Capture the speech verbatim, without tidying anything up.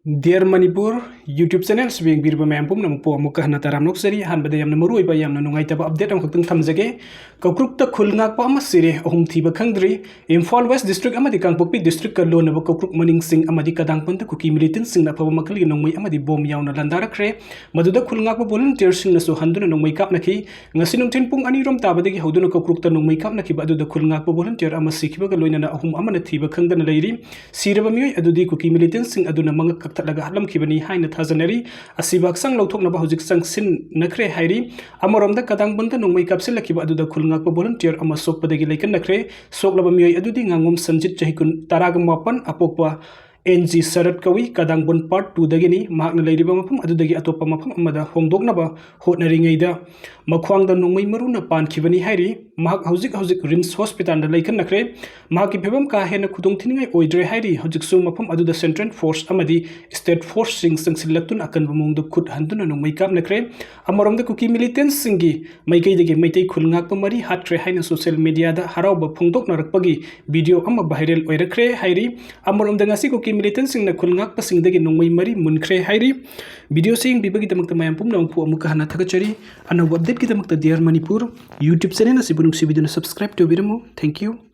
Dear Manipur YouTube channel ꯑꯁꯤꯕꯨ ꯌꯦꯡꯕꯤꯔꯤꯕ ꯃꯌꯥꯝ ꯄꯨꯝꯅꯃꯛꯄꯨ ꯑꯃꯨꯛꯀ ꯍꯟꯅ ꯇꯔꯥꯝꯅ ꯑꯣꯛꯆꯔꯤ꯫ ꯑꯍꯥꯟꯕꯗ ꯌꯥꯝꯅ ꯃꯔꯨꯑꯣꯏꯕ, ꯌꯥꯝꯅ ꯅꯨꯡꯉꯥꯏꯇꯕ update ꯑꯃꯈꯛꯇꯪ ꯊꯝꯖꯒꯦ꯫ ꯀꯧꯀ꯭ꯔꯨꯛꯇ ꯈꯨꯜ ꯉꯥꯛꯄ ꯑꯃ ꯁꯤꯔꯦ, ꯑꯍꯨꯝ ꯊꯤꯕ ꯈꯪꯗ꯭ꯔꯤ꯫ ꯏꯝꯐꯥꯜ West District ꯑꯃꯗꯤ ꯀꯥꯡꯄꯣꯛꯄꯤ District ꯀ ꯂꯣꯟꯅꯕ ꯀꯧꯀ꯭ꯔꯨꯛ ꯃꯅꯤꯡꯁꯤꯡ ꯑꯃꯗꯤ ꯀꯗꯥꯡꯄꯟꯗ ꯀꯨꯀꯤ militant ꯁꯤꯡꯅ ꯑꯐꯕ ꯃꯈꯜꯒꯤ ꯅꯣꯡꯃꯩ ꯑꯃꯗꯤ bomb ꯌꯥꯎꯅ ꯂꯥꯟꯗꯥꯔꯛꯈ꯭ꯔꯦ꯫ ꯃꯗꯨꯗ ꯈꯨꯜ ꯉꯥꯛꯄ volunteer ꯁꯤꯡꯅꯁꯨ ꯍꯟꯗꯨꯅ ꯅꯣꯡꯃꯩ ꯀꯥꯞꯅꯈꯤ꯫ ꯉꯁꯤ ꯅꯨꯡꯊꯤꯜ ꯄꯨꯡ ꯑꯅꯤ ꯔꯣꯝ ꯇꯥꯕꯗꯒꯤ ꯍꯧꯗꯨꯅ ꯀꯧꯀ꯭ꯔꯨꯛꯇ ꯅꯣꯡꯃꯩ ꯀꯥꯞꯅꯈꯤꯕ ꯑꯗꯨꯗ ꯈꯨꯜ ꯉꯥꯛꯄ volunteer ꯑꯃ ꯁꯤꯈꯤꯕꯒ ꯂꯣꯏꯅꯅ ꯑꯍꯨꯝ ꯑꯃꯅ ꯊꯤꯕ ꯈꯪꯗꯅ ꯂꯩꯔꯤ꯫ ꯁꯤꯔꯕ ꯃꯤꯑꯣꯏ ꯑꯗꯨꯗꯤ ꯀꯨꯀꯤ militant ꯁꯤꯡ ꯑꯗꯨꯅ ꯃꯉꯛ ꯀꯛꯊꯠꯂꯒ ꯍꯥꯠꯂꯝꯈꯤꯕꯅꯤ ꯍꯥꯏꯅ ꯊꯥꯖꯅꯔꯤ꯫ ꯑꯁꯤꯕ ꯍꯛꯆꯥꯡ ꯂꯧꯊꯣꯛꯅꯕ ꯍꯧꯖꯤꯛ ꯆꯪꯁꯤꯟꯅꯈ꯭ꯔꯦ ꯍꯥꯏꯔꯤ꯫ ꯑꯃꯔꯣꯝꯗ ꯀꯗꯥꯡꯕꯟꯗ ꯅꯣꯡꯃꯩ ꯀꯥꯞꯁꯤꯜꯂꯛꯈꯤꯕ ꯑꯗꯨꯗ ꯈꯨꯜ ꯉꯥꯛꯄ volunteer ꯑꯃ ꯁꯣꯛꯄꯗꯒꯤ ꯂꯩꯀꯟꯅꯈ꯭ꯔꯦ꯫ ꯁꯣꯛꯂꯕ ꯃꯤꯑꯣꯏ ꯑꯗꯨꯗꯤ ꯉꯥꯉꯣꯝ ꯁꯟꯖꯤꯠ, ꯆꯍꯤ ꯀꯨꯟ, ꯇꯔꯥꯒ ꯃꯥꯄꯟ, ꯑꯄꯣꯛꯄ ꯑꯦꯟ ꯖꯤ ꯁꯔꯠ ꯀꯧꯏ, ꯀꯗꯥꯡꯕꯨꯟ Part two ꯗꯒꯤꯅꯤ꯫ ꯃꯍꯥꯛꯅ ꯂꯩꯔꯤꯕ ꯃꯐꯝ ꯑꯗꯨꯗꯒꯤ ꯑꯇꯣꯞꯄ ꯃꯐꯝ ꯑꯃꯗ ꯍꯣꯡꯗꯣꯛꯅꯕ ꯍꯣꯠꯅꯔꯤꯉꯩꯗ ꯃꯈ꯭ꯋꯥꯡꯗ ꯅꯣꯡꯃꯩ ꯃꯔꯨꯅ ꯄꯥꯟꯈꯤꯕꯅꯤ ꯍꯥꯏꯔꯤ꯫ ꯃꯍꯥꯛ ꯍꯧꯖꯤꯛ ꯍꯧꯖꯤꯛ RIMS hospital ꯗ ꯂꯩꯈꯠꯅꯈ꯭ꯔꯦ꯫ ꯃꯍꯥꯛꯀꯤ ꯐꯤꯕꯝ ꯀꯥ ꯍꯦꯟꯅ ꯈꯨꯗꯣꯡꯊꯤꯅꯤꯡꯉꯥꯏ ꯑꯣꯏꯗ꯭ꯔꯦ ꯍꯥꯏꯔꯤ꯫ ꯍꯧꯖꯤꯛꯁꯨ ꯃꯐꯝ ꯑꯗꯨꯗ central force ꯑꯃꯗꯤ state force ꯁꯤꯡ ꯆꯪꯁꯤꯜꯂꯛꯇꯨꯅ ꯑꯀꯟꯕ ꯃꯑꯣꯡꯗ ꯈꯨꯠ ꯍꯟꯗꯨꯅ ꯅꯣꯡꯃꯩ ꯀꯥꯞꯅꯈ꯭ꯔꯦ꯫ ꯑꯃꯔꯣꯝꯗ ꯀꯨꯀꯤ militant ꯁꯤꯡꯒꯤ ꯃꯥꯏꯀꯩꯗꯒꯤ ꯃꯩꯇꯩ ꯈꯨꯜ ꯉꯥꯛꯄ ꯃꯔꯤ ꯍꯥꯠꯈ꯭ꯔꯦ ꯍꯥꯏꯅ social media ꯗ ꯍꯔꯥꯎꯕ ꯐꯣꯡꯗꯣꯛꯅꯔꯛꯄꯒꯤ video ꯑꯃ viral ꯑꯣꯏꯔꯛꯈ꯭ꯔꯦ ꯍꯥꯏꯔꯤ꯫ ꯑꯃꯔꯣꯝꯗ ꯉꯁꯤ ꯀꯨꯀꯤ militant ꯁꯤꯡꯅ ꯈꯨꯜ ꯉꯥꯛꯄꯁꯤꯡꯗꯒꯤ ꯅꯣꯡꯃꯩ ꯃꯔꯤ ꯃꯨꯟꯈ꯭ꯔꯦ ꯍꯥꯏꯔꯤ꯫ Video ꯁꯤ ꯌꯦꯡꯕꯤꯕꯒꯤꯗꯃꯛꯇ ꯃꯌꯥꯝ ꯄꯨꯝꯅꯃꯛꯄꯨ ꯑꯃꯨꯛꯀ ꯍꯟꯅ ꯊꯥꯒꯠꯆꯔꯤ꯫ ꯑꯅꯧꯕ update ꯀꯤꯗꯃꯛꯇ Dear Manipur YouTube channel ꯑꯁꯤꯕꯨ ꯅꯨꯡꯁꯤꯕꯤꯗꯨꯅ subscribe ꯇꯧꯕꯤꯔꯝꯃꯨ꯫ Thank you꯫